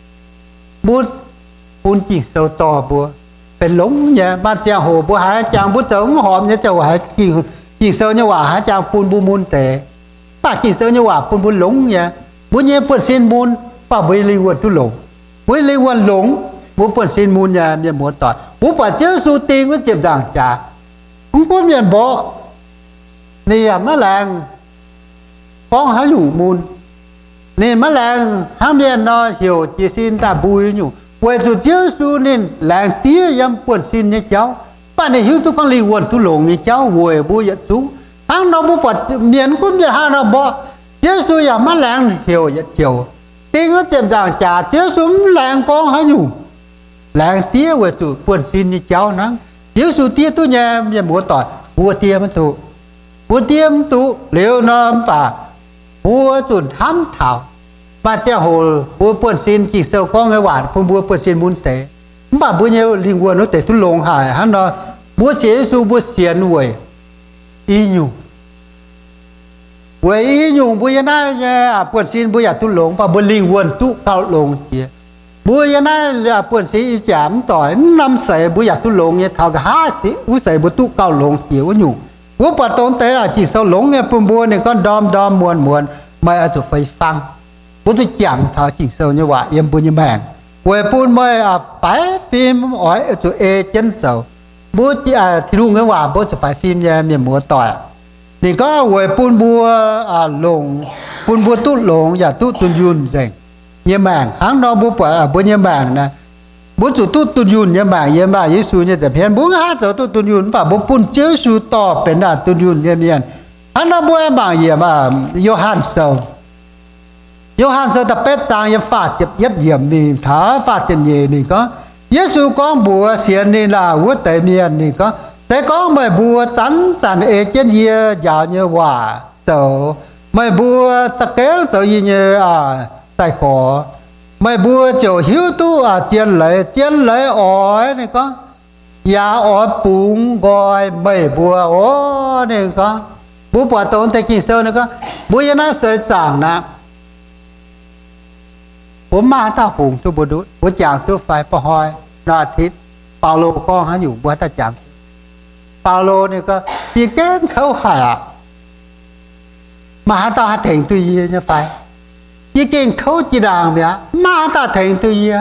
mbuo bun Ging-Sou dorh mbuo benx longx nyei. Maaih ziangh hoc mbuo haiz jangx mbuo zoux mv horpc nyei ziangh hoc haiz Ging-Sou nyei waac haiz jangx bun mbuo mun deix. Mv baac Ging-Sou nyei waac bun mbuo longx nyei. Mbuo nyei buonv-sin mun, mv baac mbuo lingh wuonh duqv longx. Mbuo lingh wuonh longx, mbuo buonv-sin mun nyei mienh muoz-doic. Mbuo buatc Ziouv Yesu ding wuov ziepc nzaangc jaax, mv gunv mienh mborqv, ninh yaac maiv laengz gorngv haaix nyungc mun. Ninh maiv laengz hnangv mienh nor heuc jiez sin daaih mbui nyungc, weic zuqc Ziouv Yesu ninh laengz diev yiem buonv-sin nyei jauv. Mv baac ninh hiuv duqv gorngv lingh wuonh duqv longx nyei jauv weic mbuo yietc zungv. Hnangv nor mbuo buatc mienh mv gunv mienh haaix nor mborqv, Ziouv Yesu yaac maiv laengz heuc yietc joux. Ding wuov ziepc nzaangc jaax Ziouv Yesu mv laengz gorngv haaix nyungc, laengz diev weic zuqc buonv-sin nyei jauv hnangv. Ziouv Yesu diev duqv nyei mienh muoz-doic, mbuo diev maiv duqv. Mbuo diev mv duqv liuz nor, mv baac mbuo zuqc hnamv taux maaih ziangh hoc mbuo buonv-sin, Ging-Sou gorngv nyei waac bun mbuo buonv-sin mun deix, mv baac mbuo nyei lingh wuonh wuov deix duqv longx haic. Hnangv nor, mbuo sienx Yesu mbuo sienx weic i nyungc. Weic i nyungc mbuo yiem naaiv nyei buonv-sin mbuo yaac duqv longx, mv baac mbuo lingh wuonh duqv gauh longx jiex. Mbuo yiem naaiv buonv-sin ih jaax mv doic, mv norm seix mbuo yaac duqv longx nyei, taux nqa'haav wuov seix mbuo duqv gauh longx jiex wuov nyungc. Mbuo buatc dongh deix aac, Ging-Sou longx nyei bun mbuo. Ninh gorngv, ndorm ndorm muonz muonz meih oix zuqc fei fang. Mbuo zuqc jangx taux Ging-Sou nyei waac yiem mbuo nyei maengc, weic bun meih faix fim oix zuqc ei jienv zoux. Mbuo Tin-Hungh nyei waac mbuo zuqc faix fim nyei mienh muoz-doic. Ninh gorngv weic bun mbuo longx, bun mbuo duqv longx yaac duqv dunh yunh nzengc nyei maengc. Hnangv nor mbuo buatc mbuo nyei maengc naaiv, mbuo zuqc duqv dunh yunh nyei maengc yiem Yesu nyei nza'hmien. Mbuo maiv haih zoux duqv dunh yunh, mv baac mbuo bun Ziouv Yesu dorh benx dunh yunh nyei mienh. Hnangv nor mbuo mangc yiem Yo^han Sou. Yo^han Sou da'betv zaang yiem faah ziepc yietv yiemc mingh taux faah ziepc nyeic ninh gorngv, Yesu gorngv mbuox sienx ninh wuov deix mienh, ninh gorngv, Se gorngv meih mbuo zanc-zanc ei jienv yie njaaux nyei waac zoux, meih mbuo za'gengh zoux yie nyei sai-gorx. Meih mbuo ziouc hiuv duqv zien leiz. Zien leiz oix, ninh gorngv, yaac oix bungx nqoi meih mbuo oc. Ninh gorngv, mbuo buatc dongh deix Ging-Sou ninh gorngv, mbuo yiem naaiv seix zaangc naaiv, mbuo mv maaih haaix dauh bungx duqv mbuo ndutv. Mbuo jangx duqv fai? Ba'hnoi nor, aa, Baulo gorngv haaix nyungc mbuo haaix dauh jangx? Baulo ninh gorngv, yie gengh kouv haic aqv. Maaih haaix dauh haih tengx duqv yie nyei fai? Yie gengh kouv jiex ndaangc mi'aqv, mv maaih haaix dauh tengx duqv yie.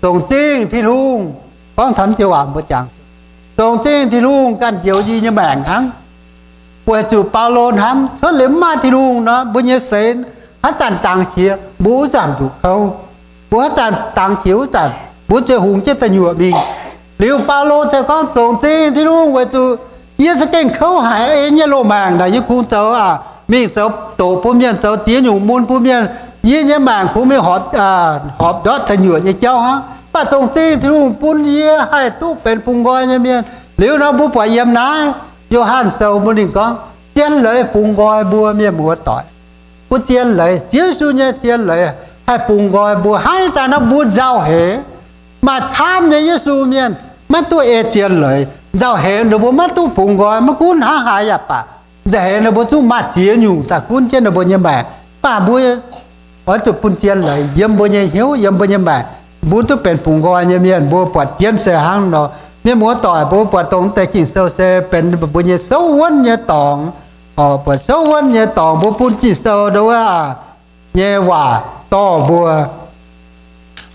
Zongc zingh Tin-Hungh, gorngv camv jienv waac mbuo jangx, zongc zingh Tin-Hungh ganh njoux yie nyei maengc hnangv. Weic zuqc Baulo hnamv cuotv liuz mv maaih Tin-Hungh nor, mbuo nyei seix haaix zanc dangx qiex mbuo wuov zanc zuqc kouv. Mbuo haaix zanc dangx qiex wuov zanc mbuo zuqc hungx jienv da'nyuoqc mingh. Liuz Baulo ziouc gorngv, zongc zingh Tin-Hungh, weic zuqc yie za'gengh kouv haic, ei nyei loz-maengc naaic yie kungx zoux, mingh zoux doqc bun mienh, zoux ziex nyungc mun bun mienh. Yie nyei maengc kungx mingh horpc, horpc ndortv da'nyuoqc nyei jauv hnangv. Mv baac zongc zingh Tin-Hungh bun yie haih duqv benx bungx nqoi nyei mienh. Liuz nor mbuo buatc yiem naaiv Yo^han Sou mbuo ninh gorngv, zien leiz bungx nqoi mbuo mienh muoz-doic. Mbuo zien leiz, Ziouv Yesu nyei zien leiz haih bungx nqoi mbuo. Hnangv ih zanc nor mbuo nzauh heix, maaih camv nyei Yesu mienh maiv duqv ei zien leiz. Nzauh heix ninh mbuo maiv duqv bungx nqoi, maiv gunv hnangv haaix yaac baac. Nzauh heix ninh mbuo zungv maaih ziex nyungc daaih gunv jienv ninh mbuo nyei maengc. Mv baac mbuo oix zuqc bun zien leiz yiem mbuo nyei hnyouv, yiem mbuo nyei maengc, mbuo duqv benx bungx nqoi nyei mienh. Mbuo buatc jienv se hnangv nor. Mienh muoz-doic, mbuo buatc dongh deix Ging-Sou se benx mbuo nyei souv wuonv nyei dorngx. Buatc souv wuonv nyei dorngx, mbuo bun Ging-Sou ndau wuov nyei waac dorh mbuo.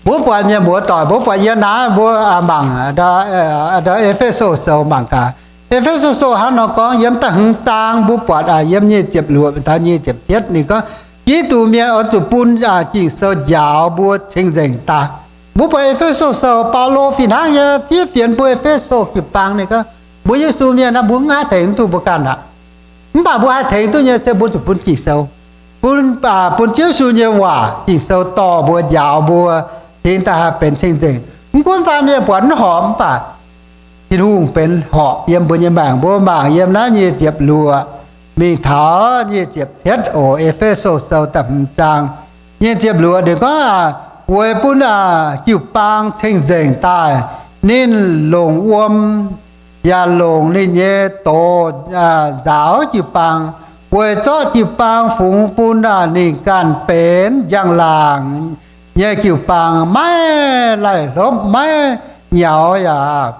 Mbuo buatc mienh muoz-doic, mbuo buatc yiem naaiv mbuo mangc ndau E^fe^so Sou mangc gaax. E^fe^so Sou hnangv nor gorngv yiem da'hmz zaang mbuo buatc yiem nyic ziepc luoqc taux nyic ziepc cietv ninh gorngv, Giduc mienh oix zuqc bun Ging-Sou njaaux mbuo ceng-nzengc daaih. Mbuo buatc E^fe^so Sou, Baulo fih hnangv nyei fiev fienx bun E^fe^so jiu-baang ninh gorngv, mbuo Yesu mienh naaiv mbuo mv haih tengx duqv mbuo ganh aqv. Mv baac mbuo haih tengx duqv nyei se mbuo zuqc bun Ging-Sou, bun, bun Ziouv Yesu nyei waac Ging-Sou dorh mbuo njaaux mbuo cingx daaih haih benx ceng-nzengc. Mv gunv baamh mienh buatc mv horpc, mv baac Tin-Hungh benx horpc yiem mbuo nyei maengc. Mbuo mangc yiem naaiv nyic ziepc luoqc mingh taux nyic ziepc cietv oc. E^fe^so Sou da'hmz zaang nyic ziepc luoqc ninh gorngv, weic bun jiu-baang ceng-nzengc daaih. Ninh longc wuom yaac longc ninh nyei doz nzaaux jiu-baang, weic zorqv jiu-baang fungx bun ninh ganh benx njang-laangc nyei jiu-baang, maiv laih hlopv, maiv nyaux yaac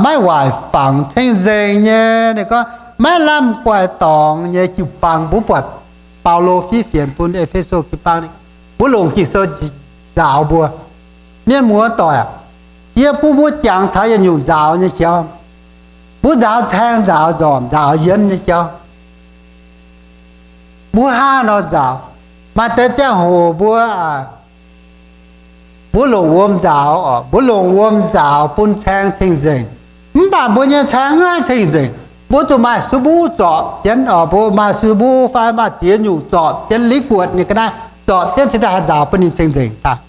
maiv waaic fangx, ceng-nzengc nyei. Ninh gorngv maiv lamh guaih dorngx nyei jiu-baang. Mbuo buatc Baulo fiev fienx bun E^fe^so jiu-baang, mbuo longc Ging-Sou nzaaux mbuo. Mienh muoz-doic, yie bun mbuo jangx taux yietc nyungc nzaaux nyei jauv. Mbuo nzaaux caeng, nzaaux nzormc, nzaaux yienv nyei jauv. Mbuo hnangv nor nzaaux. Maaih deix ziangh hoc mbuo, mbuo longc wuom nzaaux oc, mbuo longc wuom nzaaux bun caeng ceng-nzengc. Mv baac mbuo nyei caeng maiv ceng-nzengc. Mbuo zuqc maaih su mbuv zorpc jienv oc, mbuo maaih su mbuv fai maaih ziex nyungc zorpc jienv, liquid nyei ga'naaiv zorpc jienv cingx daaih haih nzaaux bun ninh ceng-nzengc daaih.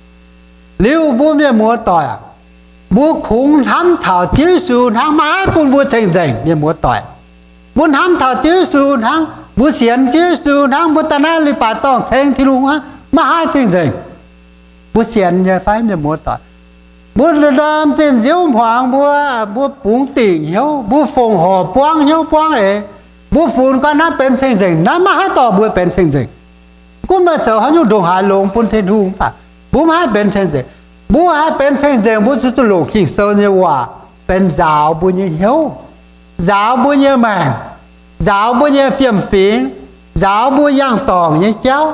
Liuz mbuo mienh muoz-doic aac, mbuo kungx hnamv taux Ziouv Yesu hnangv, maiv haih bun mbuo ceng-nzengc, mienh muoz-doic. Mbuo hnamv taux Ziouv Yesu hnangv, mbuo sienx Ziouv Yesu hnangv, mbuo daaih naaiv leiz-baaix dorngh ceng Tin-Hungh hnangv, maiv haih ceng-nzengc. Mbuo sienx nyei fai, mienh muoz-doic? Mbuo ndorm zinh nziouv hmuangx mbuo, mbuo bungx dingc hnyouv, mbuo fongc horc buangv hnyouv buangv eix, mbuo funx gorngv naaiv benx ceng-nzengc, naaiv maiv haih dorh mbuo benx ceng-nzengc. Gunv meih zoux haaix nyungc ndongc haaix longx bun Tin-Hungh mv baac mbuo maiv haih benx ceng-nzengc. Mbuo haih benx ceng-nzengc, mbuo zuqc zuqc longc Ging-Sou nyei waac benx nzaaux mbuo nyei hnyouv, nzaaux mbuo nyei maengc, nzaaux mbuo nyei fiem-fingx, nzaaux mbuo yangh dorngc nyei jauv,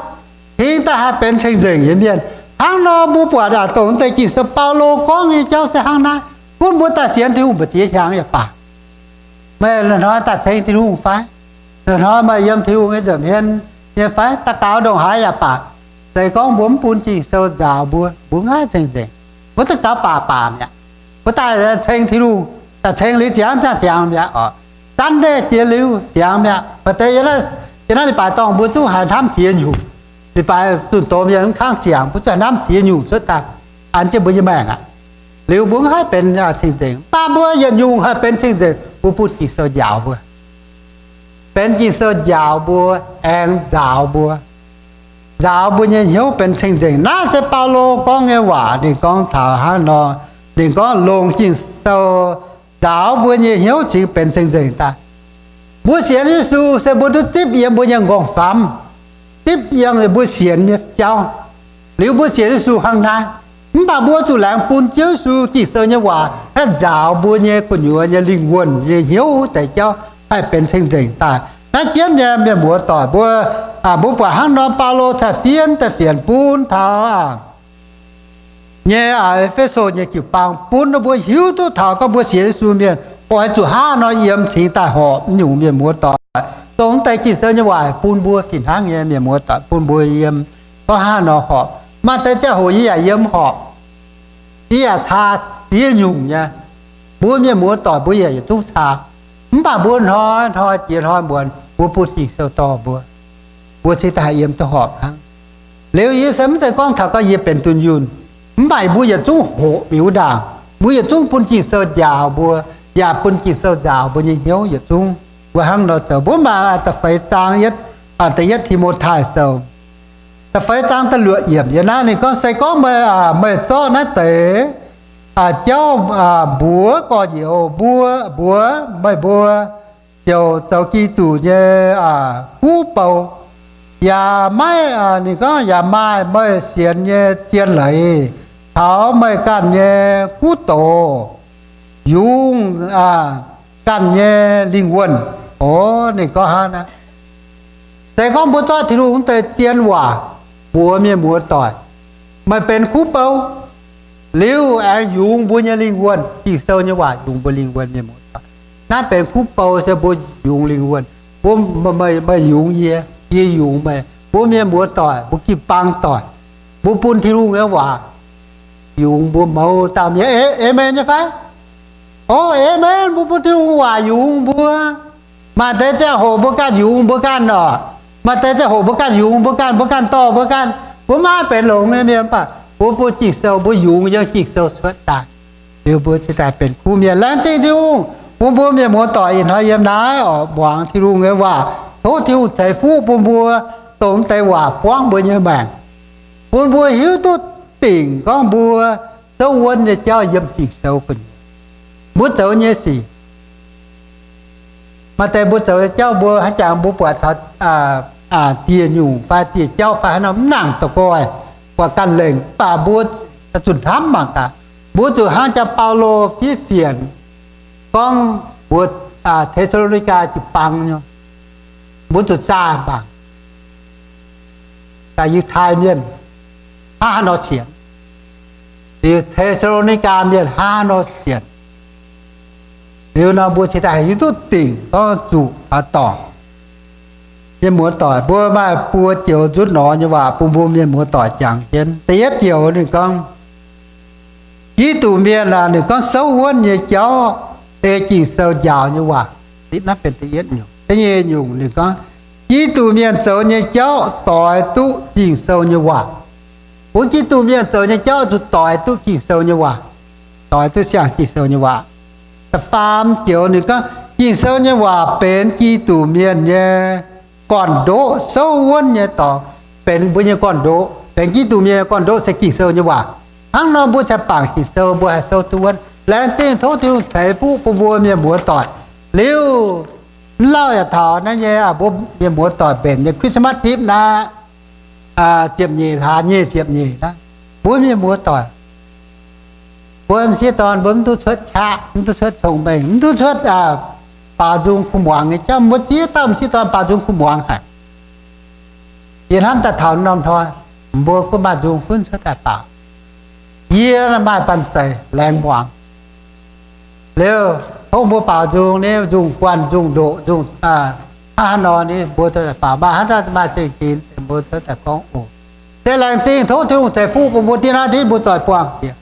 cingx daaih haih benx ceng-nzengc nyei mienh. Hnangv nor mbuo buatc aac, dongh deix Ging-Sou Baulo gorngv nyei jauv se hnangv naaiv. Gunv mbuo daaih sienx Tin-Hungh mbu'ziex hnyangx yaac baac, meih hnoi daaih ceng Tin-Hungh fai? Hnoi meih yiem Tin-Hungh nyei nza'hmien nyei fai? Daux gaux ndongc haaix yaac baac, se gorngv mbuo mv bun Ging-Sou nzaaux mbuo, mbuo maiv haih ceng-nzengc. Mbuo daux gaux baac baac mi'aqv. Mbuo daaih ceng Tin-Hungh, daaih ceng liuz ziangx daaih ziangx mi'aqv oc. Zanv ndeic jiex liuz ziangx mi'aqv. Maaih deix yiem naaiv leiz-baaix dorngh mbuo zungv haiz hnamv ziex nyungc. Leiz-baaix zunh doz yie mv kangv ziangx, mbuo zungv haiz hnamv ziex nyungc cuotv daaih an jienv mbuo nyei maengc aqv. Liuz mbuo maiv haih benx ceng-nzengc. Mv baac mbuo yietc nyungc haih benx ceng-nzengc, mbuo bun Ging-Sou njaaux mbuo. Benx Ging-Sou njaaux mbuo, aengx nzaaux mbuo, nzaaux mbuo nyei hnyouv benx ceng-nzengc. Naaiv se Baulo gorngv nyei waac. Ninh gorngv taux hnangv nor, ninh gorngv longc Ging-Sou nzaaux mbuo nyei hnyouv cingx benx ceng-nzengc daaih. Mbuo sienx Yesu se mbuo duqv zipv yiem mbuo nyei nqorngv-famv, zipv yiem mbuo sienx nyei jauv. Liuz mbuo sienx Yesu hnangv naaiv. Mv baac mbuo zuqc laengz bun Ziouv Yesu Ging-Sou nyei waac haih nzaaux mbuo nyei gu'nyuoz nyei lingh wuonh nyei hnyouv deix jauv haih benx ceng-nzengc daaih. Naaiv jienv nyei mienh muoz-doic mbuo, mbuo buatc hnangv nor Baulo cingx fiev deix fienx bun taux nyei E^fe^so nyei jiu-baang, bun mbuo hiuv duqv taux gorngv mbuo sienx Yesu mienh oix zuqc hnangv nor yiem cingx daaih horpc nyungc, mienh muoz-doic. Dongh deix Ging-Sou nyei waac bun mbuo fih hnangv nyei, mienh muoz-doic, bun mbuo yiem gorngv hnangv nor horpc. Maaih deix ziangh hoc yie yaac yiem horpc, yie yaac caa ziex nyungc nyei. Mbuo mienh muoz-doic mbuo yaac yietc zungv caa. Mv baac mbuo hnoi-hnoi jiex hnoi muonz mbuo bun Ging-Sou dorh mbuo, mbuo cingx daaih yiem duqv horpc hnangv. Liuz yie se mv zeiz gorngv taux gorngv yie benx dunh yunh, mv baac mbuo yietc zungv hoqc mi'aqv ndaangc. Mbuo yietc zungv bun Ging-Sou njaaux mbuo, yaac bun Ging-Sou nzaaux mbuo nyei hnyouv yietc zungv. Mbuo hnangv nor zoux. Mbuo mangc da'feix zaang, da'yietv Ti^mo^tai Sou, da'feix zaang da'luoqc yiemc yiem naaiv ninh gorngv, se gorngv meih, meih zorqv naaiv deix jauv mbuox gorx-youz mbuo, mbuox meih mbuo ziouc zoux Giduc nyei kuv bou, yaac maiv, ninh gorngv yaac maaih meih sienx nyei zien leiz caux meih ganh nyei kuv doz yungz ganh nyei lingh wuonh. O, ninh gorngv hnangv naaiv. Se gorngv mbuo zorqv Tin-Hungh deix zien waac mbuox mienh muoz-doic, meih benx kuv bou, liuz aengx yungz mbuo nyei lingh wuonh. Ging-Sou nyei waac yungz mbuo lingh wuonh, mienh muoz-doic. Naaiv benx kuv bou se mbuo yungz lingh wuonh. Mbuo, meih yungz yie, yie yungz meih. Mbuo mienh muoz-doic, mbuo jiu-baang doic, mbuo bun Tin-Hungh nyei waac yungz mbuo mouz dauh mienh. Aamen nyei fai? O, aamen. Mbuo bun Tin-Hungh waac yungz mbuo. Maaih deix ziangh hoc mbuo ganh yungz mbuo ganh oc. Maaih deix ziangh hoc mbuo ganh yungz mbuo ganh, mbuo ganh dorh mbuo ganh. Mbuo maiv benx longx nyei mienh, mv baac mbuo bun Ging-Sou, mbuo yungz yiem Ging-Sou cuotv daaih, liuz mbuo cingx daaih benx kuv mienh. Laengz zingh Tin-Hungh bun mbuo mienh muoz-doic ih hnoi yiem naaiv oc, muangx Tin-Hungh nyei waac. Tov Tin-Hungh ceix fuqv bun mbuo, dongh deix waac buangv mbuo nyei maengc, bun mbuo hiuv duqv dingc gorngv mbuo souv wuonv nyei jauv yiem Ging-Sou gu'nyuoz. Mbuo zoux nyei sic, maaih deix mbuo zoux nyei jauv mbuo hnangv jangx mbuo buatc caux dieh nyungc fai dieh jauv fai haaix norm mv nangc doic goih, buatc ganh lengc, mv baac mbuo zuqc hnamv mangc gaax. Mbuo zuqc hnangv jang Baulo fiev fienx gorngv mbuox Te^saa^lo^ni^gaa jiu-baang nyei, mbuo zuqc zaah mangc gaax Yiutai Mienh hnangv haaix nor sienx, liuz Te^saa^lo^ni^gaa Mienh hnangv haaix nor sienx. Liuz nor mbuo cingx daaih hiuv duqv dingc gorngv zuqc taux dorngc. Mienh muoz-doic, mbuo maaih buo joux nzutv nor nyei waac bun mbuo mienh muoz-doic jangx jienv. Da'yietv joux ninh gorngv, Giduc Mienh aac, ninh gorngv souv wuonv nyei jauv ei Ging-Sou njaaux nyei waac. Naaiv benx da'yietv nyungc. Da'nyeic nyungc ninh gorngv, Giduc Mienh zoux nyei jauv doix duqv Ging-Sou nyei waac. Bun Giduc Mienh zoux nyei jauv zuqc doix duqv Ging-Sou nyei waac, doix duqv siang Ging-Sou nyei waac. Da'faam joux ninh gorngv Ging-Sou nyei waac benx Giduc Mienh nyei gorn-ndoqv, souv wuonv nyei dorngx, benx mbuo nyei gorn-ndoqv, benx Giduc Mienh nyei gorn-ndoqv se Ging-Sou nyei waac. Hnangv nor mbuo cingx bangc Ging-Sou, mbuo haih souv duqv wuonv. Laengz zingh tov Tin-Hungh ceix fuqv bun mbuo mienh muoz-doic. Liuz, mv lauh yaac taux naaiv nyei, mbuo mienh muoz-doic mbenc nyei Christmas zipv naaiv, ziepc nyeic hlaax nyic ziepc nyeic naaiv, mbuo mienh muoz-doic, mbuo m'sieqv dorn mbuo mv duqv cuotv qaqv, mv duqv cuotv cong-mengh, mv duqv cuotv baaux nzung kuh muangx nyei jauv. Mbuo ziex dauh m'sieqv dorn baaux nzung kuh muangx haic. Yie hnamv daaih taux norm hnoi, mbuo gunv maaih nzung funv cuotv daaih baaux. Yie maaih banh zeic laengz muangx. Liuz, tov mbuo baaux nzung nyei, nzung guanh, nzung ndoqc, nzung hnangv haaix nor nyei, mbuo baaux maaih haaix dauh maaih zingh ginx, mbuo cuotv daaih gorngv oc. Se laengz zingh tov Tin-Hungh ceix fuqv bun mbuo diev naaiv diev mbuo zoih buangh jiex.